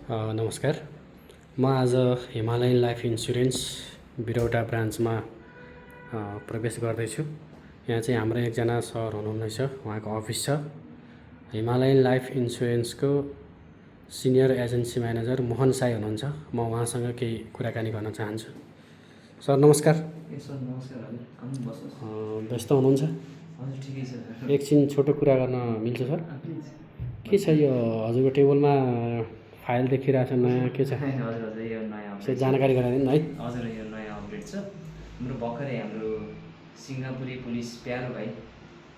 नमस्कार। म आज हिमालयन लाइफ इन्सुरेन्स बिरौटा ब्रान्चमा प्रवेश गर्दैछु। यहाँ चाहिँ हाम्रो एकजना सर हुनुहुनेछ, उहाँको अफिस छ। हिमालयन लाइफ इन्सुरेन्सको senior agency manager Mohan Sai हुनुहुन्छ। म उहाँसँग केही कुराकानी गर्न चाहन्छु। सर नमस्कार। सर नमस्कार। हजुर आउनु बस्नुहोस्। व्यस्त हुनुहुन्छ? हजुर ठिकै छ। एकछिन छोटो कुरा गर्न मिल्छ सर? के छ यो हजुरको टेबलमा फाइल देखिरहेको छ नयाँ? के छ? हजुर हजुर यो नयाँ यसो जानकारी गराइदिनु है। हजुर यो नयाँ अपडेट छ। हाम्रो भर्खरै हाम्रो सिङ्गापुरी पुलिस प्यारो भाइ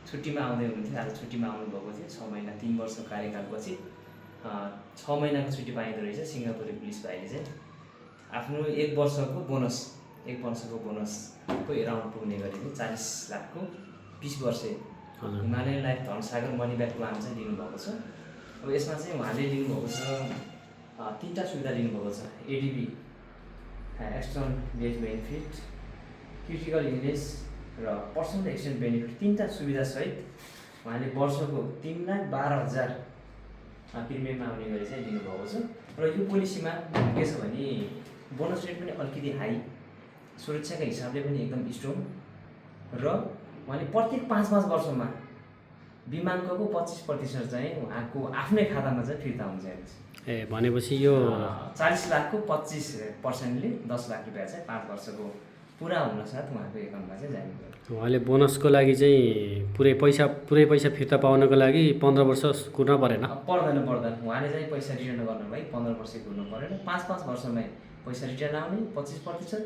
छुट्टीमा आउँदै हुनुहुन्थ्यो। आज छुट्टीमा आउनुभएको थियो। 6 महिना 3 वर्ष कार्यकालपछि 6 महिनाको छुट्टी पाइँदो रहेछ सिङ्गापुरी पुलिस भाइले चाहिँ। आफ्नो 1 वर्षको बोनसको एराउन्ड पुग्ने गरेको 40 लाखको 20 वर्षे Himalayan life Dhansagar money back plan चाहिँ लिनुभएको छ। अब यसमा चाहिँ उहाँले लिनुभएको छ 3टा सुविधा लिनुभएको छ। ADB external death benefit, critical illness र पर्सनल एक्सिडेन्ट बेनिफिट 3टा सुविधा सहित उहाँले वर्षको 3,12,000 प्रिमियममा आउने गरी चाहिँ लिनुभएको छ। र यो पोलिसीमा के छ भने बोनस रेट पनि अलिकति हाई, सुरक्षाको हिसाबले पनि एकदम स्ट्रङ र उहाँले प्रत्येक 5-5 वर्षमा बिमाङ्कको 25% चाहिँ उहाँको आफ्नै खातामा चाहिँ फिर्ता हुन्छ। भनेपछि यो 40 लाखको 25%ले 10 लाख रुपियाँ चाहिँ 5 वर्षको पुरा हुनसाथ उहाँको एकाउन्टमा चाहिँ जाने गर्छ। उहाँले बोनसको लागि चाहिँ पुरै पैसा फिर्ता पाउनको लागि 15 वर्ष कुर्न परेन? पर्दैन। उहाँले चाहिँ पैसा रिटर्न गर्नको लागि 15 वर्ष कुर्नु परेन। 5-5 वर्षमै पैसा रिटर्न आउने 25%।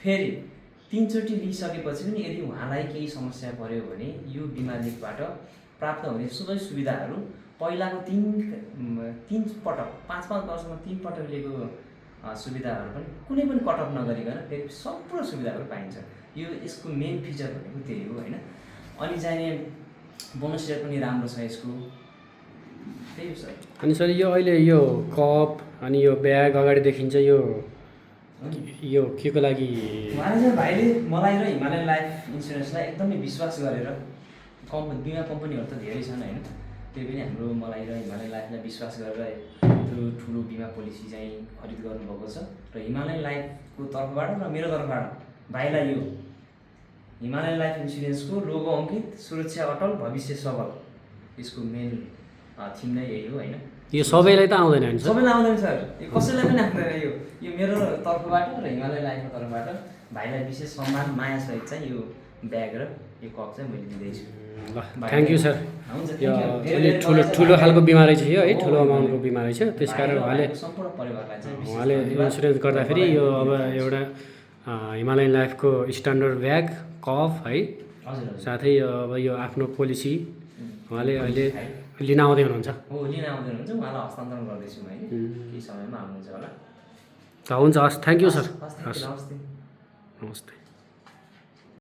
फेरि 3 चोटि लिइसकेपछि पनि यदि उहाँलाई केही समस्या पर्यो भने यो बिमा लेखबाट प्राप्त हुने सबै सुविधाहरू पहिलाको 3 पटक 5-5 वर्षमा 3 पटक लिएको सुविधाहरू पनि कुनै पनि कटअफ नगरिकन फेरि सम्पूर्ण सुविधाहरू पाइन्छ। यो यसको मेन फिचर भनेको त्यही हो हैन। अनि चाहिने बोनस रेट पनि राम्रो छ यसको। त्यही हो सर। अनि सर यो अहिले यो कप अनि यो ब्याग अगाडि देखिन्छ यो के को लागि? उहाँले चाहिँ भाइले मलाई र हिमालयन लाइफ इन्सुरेन्सलाई एकदमै विश्वास गरेर बिमा कम्पनीहरू त धेरै छन् हैन, त्यही पनि मलाई र हिमालयन लाइफलाई विश्वास गरेर यत्रो ठुलो बिमा पोलिसी चाहिँ खरिद गर्नुभएको छ। र हिमालयन लाइफको तर्फबाट र मेरो तर्फबाट भाइलाई यो हिमालयन लाइफ इन्सुरेन्सको लोगो अङ्कित सुरक्षा अटल भविष्य सबल यसको मेन थिम नै यही हो हैन। यो सबैलाई त आउँदैन नि? सबैलाई आउँदैन सर, यो कसैलाई पनि आउँदैन। यो मेरो तर्फबाट र हिमालयन लाइफको तर्फबाट भाइलाई विशेष सम्मान माया सहित चाहिँ यो ब्याग र यो कप चाहिँ मैले दिँदैछु। ल थ्याङ्क यू सर। यो अलि ठुलो खालको बिमा रहेछ यो है, ठुलो अमाउन्टको बिमा रहेछ। त्यसकारण सम्पूर्ण परिवारलाई चाहिँ उहाँले इन्सुरेन्स गर्दाखेरि यो अब एउटा हिमालयन लाइफको स्ट्यान्डर्ड ब्याग कफ है, साथै अब यो आफ्नो पोलिसी उहाँले अहिले लिन आउँदै हुनुहुन्छ। हो, लिन आउँदै हुनुहुन्छ। उहाँलाई हस्तान्तरण गर्दैछु मैले, केही समयमा आउनुहुन्छ होला। त हुन्छ, हस् थ्याङ्क यू सर। नमस्ते। नमस्ते।